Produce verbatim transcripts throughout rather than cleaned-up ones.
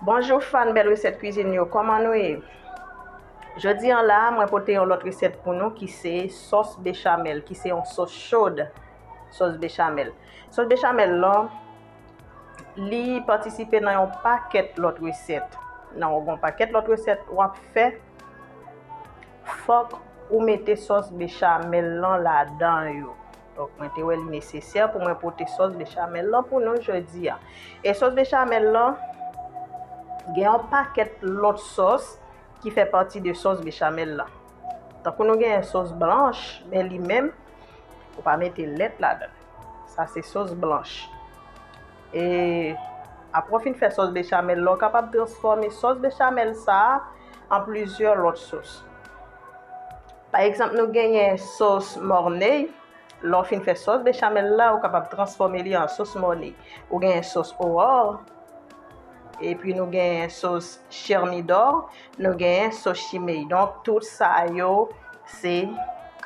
Bonjou fan bèl resèt kwizin yo, kòman nou ye? Jodi an la, mwen pote yon lòt resèt pou nou ki se sòs bechamèl, ki se yon sòs chòd, sòs bechamèl. Sòs bechamèl lan, li patisipe nan yon pakèt lòt resèt. Nan yon pakèt lòt resèt w ap fè, fòk ou mete sòs bechamèl lan ladan yo. Donk, mwen te wè li nesesè pou mwen pote sòs bechamèl lan pou nou jodi a. E sòs bechamèl lan, gen yon pakèt lòt sòs ki fè pati de sòs bechamèl lan. Tankou nou genyen sòs blanch, men li menm, ou pa mete lèt ladan. Sa se sòs blanch. E apre w fin fè sòs bechamèl la, ou kapab transfòme sòs bechamèl sa a an plizyè lòt sòs. Pa egzanp, nou genyen sòs mòney. Lè w fin fè sòs bechamèl la, ou kapab transfòme li an sòs mòney. Ou genyen sòs owòl. Epi nou genyen sòs chèmidò, nou genyen sòs chimay. Donk, tout sa yo, se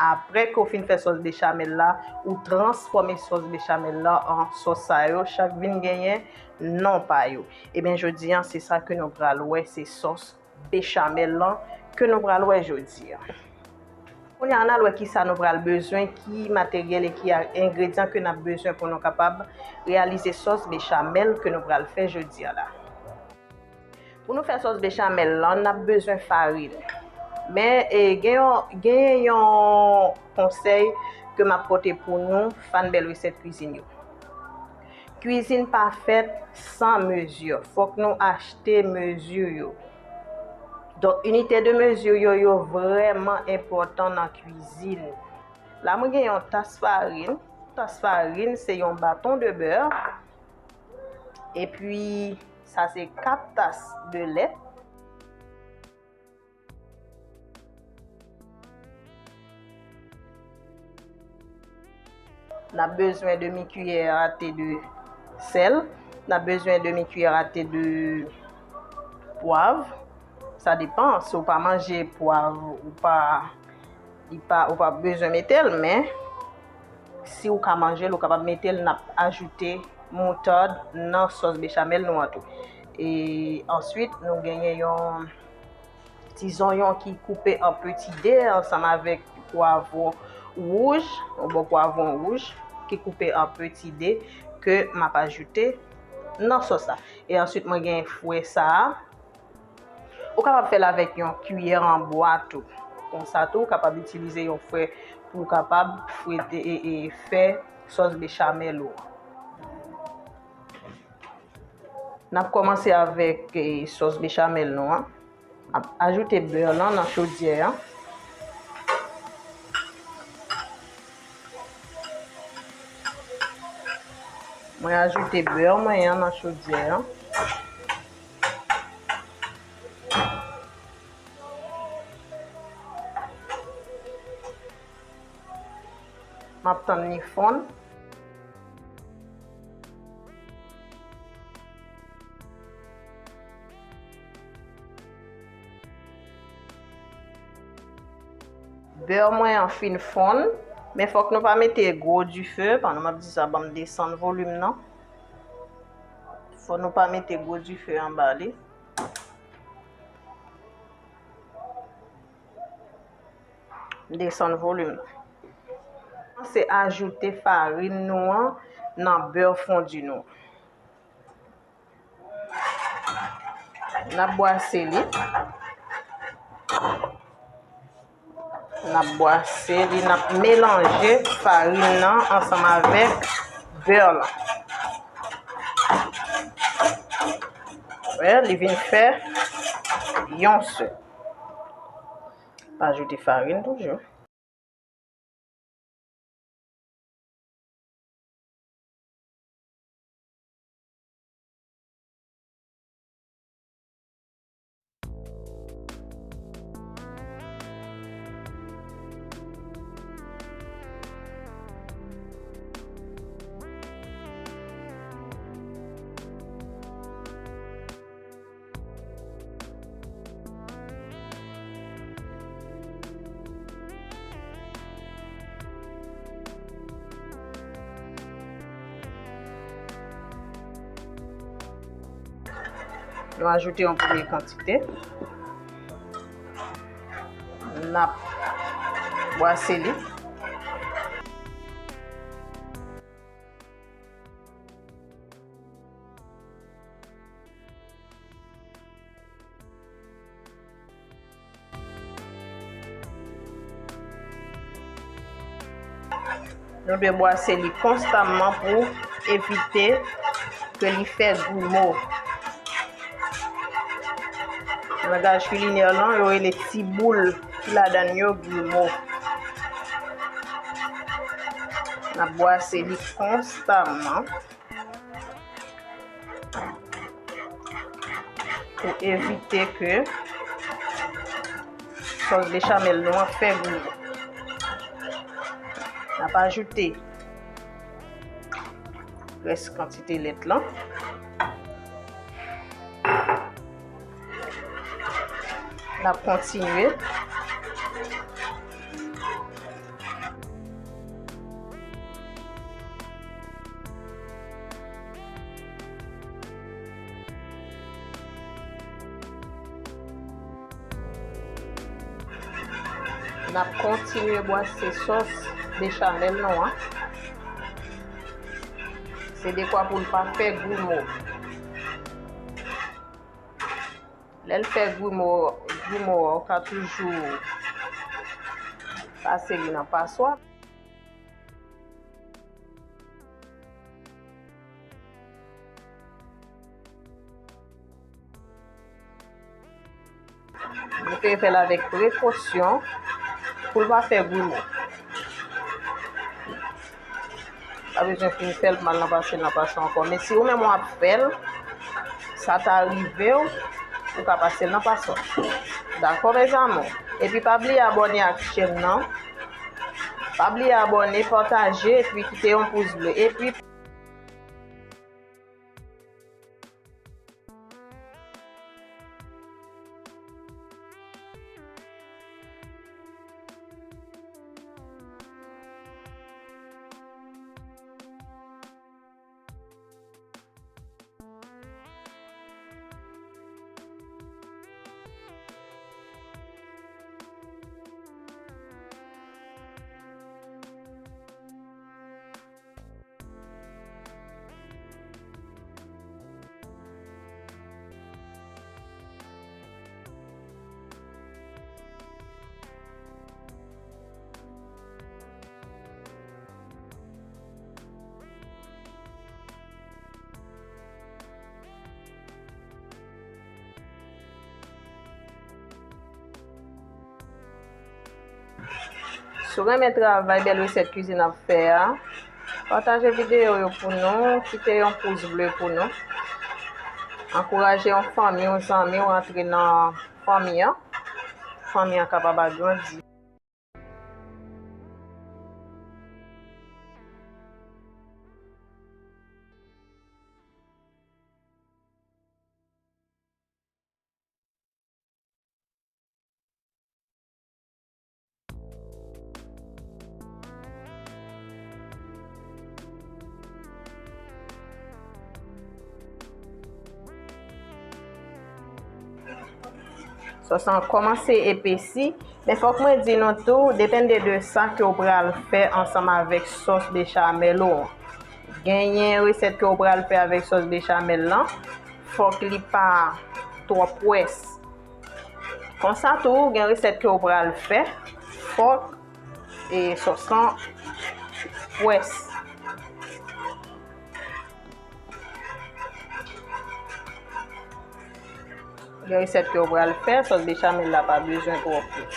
apre ke w fin fè sòs bechamèl la, ou transfòme sòs bechamèl la an sòs sa yo, chak vin genyen non pa yo. Ebyen, jodi a, se sa ke nou pral wè, se sòs bechamèl lan ke nou pral wè jodi a. Kounye a, ann al wè kisa nou pral bezwen, ki materyèl e ki a-, engredyan ke n ap bezwen pou nou kapab reyalize sòs bechamèl ke nou pral fè jodi a la. Pou nou fè sòs bechamèl lan, n ap bezwen farin. Men, e, gen yon, gen yon konsèy ke m ap pote pou nou, fan bèl resèt kwizin yo. Kwizin pa fèt san mezi. Fòk nou achte mezi yo. Donk, inite de mezi yo, yo vrèman enpòtan nan kwizin. La, mwen gen yon tas farin. Tas farin, se yon baton de bè. Epi, sa se kat tas de lèt. N ap bezwen demi kiyè a te de sèl. N ap bezwen demi kiyè a te de pwav. Sa depan, si w pa manje pwav, ou pa, li pa, ou pa bezwen mete l, men si w ka manje l, ou kapab mete l, n ap ajoute moutad nan sòs bechamèl nou an tou. E answit, nou genyen yon ti zonyon ki koupe an peti de ansanm avèk pwavwon wouj, yon bon pwavwon wouj ki koupe an peti de ke m ap ajoute nan sòs la. E answit, mwen gen fwe sa a. Ou kapab fè l avèk yon kiyè an bwa tou. Konsa tou, ou kapab itilize yon fwe pou w kapab fwete e, e fè sòs bechamèl ou an. N ap kòmanse avèk, e, sòs bechamèl nou an. Ap ajoute bè lan nan chodyè an. Mwen ajoute bè mwen an nan chodyè an. M ap tann li fonn. Bè mwen an fin fonn, men fòk nou pa mete gwo dife, pandan m ap di sa, ban m desann volim nan. Fò nou pa mete gwo dife anba li. M desann volim nan. Se ajoute farin nou an nan bè fondi nou. N ap bwase li. N ap bwase li, n ap melanje farin nan ansanm avèk bè lan. Wè, li vin fè yon sèl. Pa ajoute farin toujou. Nou ajoute yon premye kantite. N ap bwase li. Nou dwe bwase li konstamman pou evite ke li fè grimo. Nan langaj kilinè lan, yo rele ti boul ki ladan l yo grimo. N ap bwase li konstamman pou evite ke sòs bechamel nou an fè grimo. N ap ajoute rès kantite lèt lan. N ap kontinye. N ap kontinye bwase sòs bechamel nou an. Se dekwa pou l pa fè grimo. Lè l fè grimo, grimo a, ou ka toujou pase li nan paswa. Nou te fè l avèk prekosyon pou l pa fè grimo. Pa bezwen fin fè l pou m al nan pase l nan paswa ankò. Men si ou menm w ap fè l, sa ta rive w, ou ka pase l nan paswa. Dakò, mes amours? Epi pa bliye abòne ak chèn nan. Pa bliye abòne, pataje, epi kite yon pous ble. Epi Si w renmen travay bèl resèt kwizin n ap fè a, pataje videyo yo pou nou, kite yon pous ble pou nou. Ankouraje yon fanmi, yon zanmi w rantre nan fanmi an. Fanmi an kapab agrandi. Sòs lan kòmanse epesi, men fòk mwen di nou tou, depende de sa ke w pral fè ansanm avèk sòs bechamel ou an. Genyen resèt ke w pral fè avèk sòs bechamel lan, fòk li pa twò pwès. Konsa tou, gen resèt ke w pral fè, fòk, e, sòs lan pwès. Gen resèt ke w pral fè, sòs bechamel la pa bezwen twò pwès.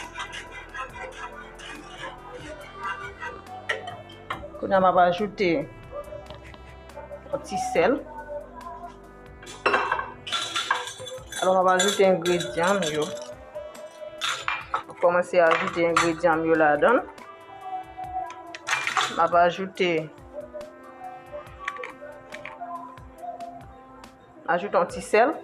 Kounye a m ap ajoute yon ti sèl. Alò, m ap ajoute engredyan m yo. M kòmanse ajoute engredyan m yo ladan l. M ap ajoute, ajoute yon ti sèl.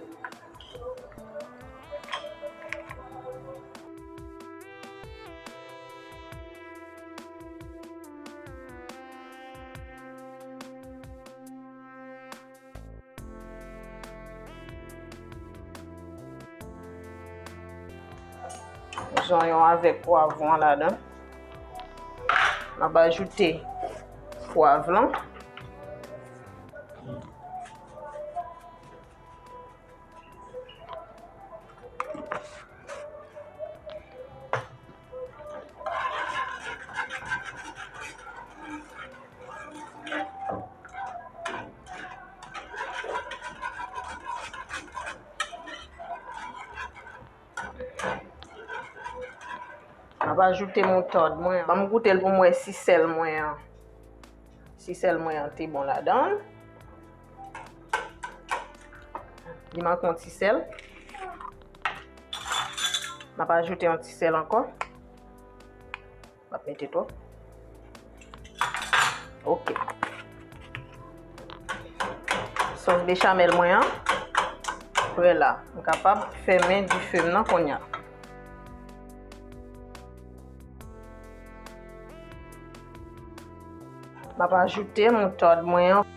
Zonyon avèk pwavwon ladan. M ap ajoute pwav lan. M ap ajoute moutad mwen. Ban m goute l pou m wè si sèl mwen an. Si sèl mwen an te bon ladan l. Li manke yon ti sèl. M ap ajoute yon ti sèl ankò. M ap mete twòp. Ok. Sòs bechamèl mwen an prè la. M kapab fèmen dife m nan kounye a. M ap ajoute moutad mwen an.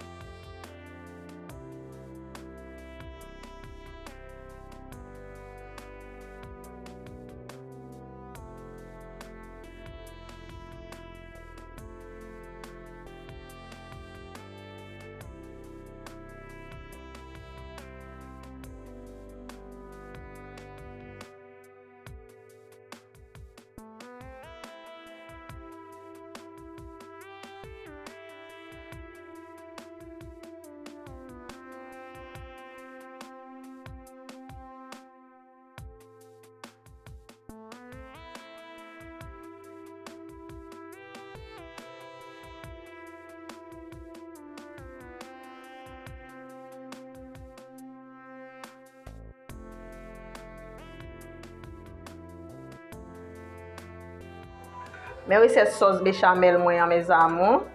Men resèt sòs bechamèl mwen an, mes amours.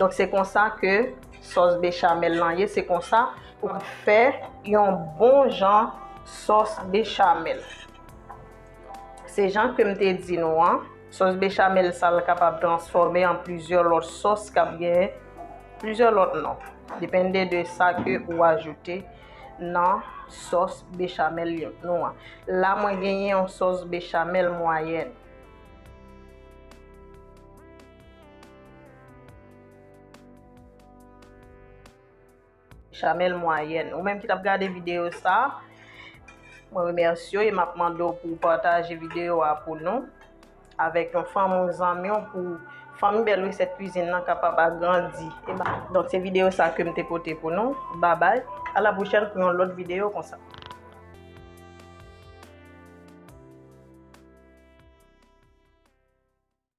Donk, se konsa ke sòs bechamèl lan ye. Se konsa ou fè yon bon jan sòs bechamèl. Se jan ke m te di nou an, sòs bechamèl sa l kapab transfòme an plizyè lòt sòs k ap gen plizyè lòt non. Depende de sa ke ou ajoute nan sòs bechamèl nou an. La, mwen genyen yon sòs bechamèl mwayèn. Bechamèl mwayèn. Ou menm ki t ap gade videyo sa, mwen remèsye w e m ap mande w pou w pataje videyo a pou nou avèk yon fanmi w, zanmi w, pou fanmi bèl resèt kwizin nan kapab agrandi. E ba, donk, se videyo sa ke m te pote pou nou. Babay. A la pwochèn pou yon lòt videyo konsa.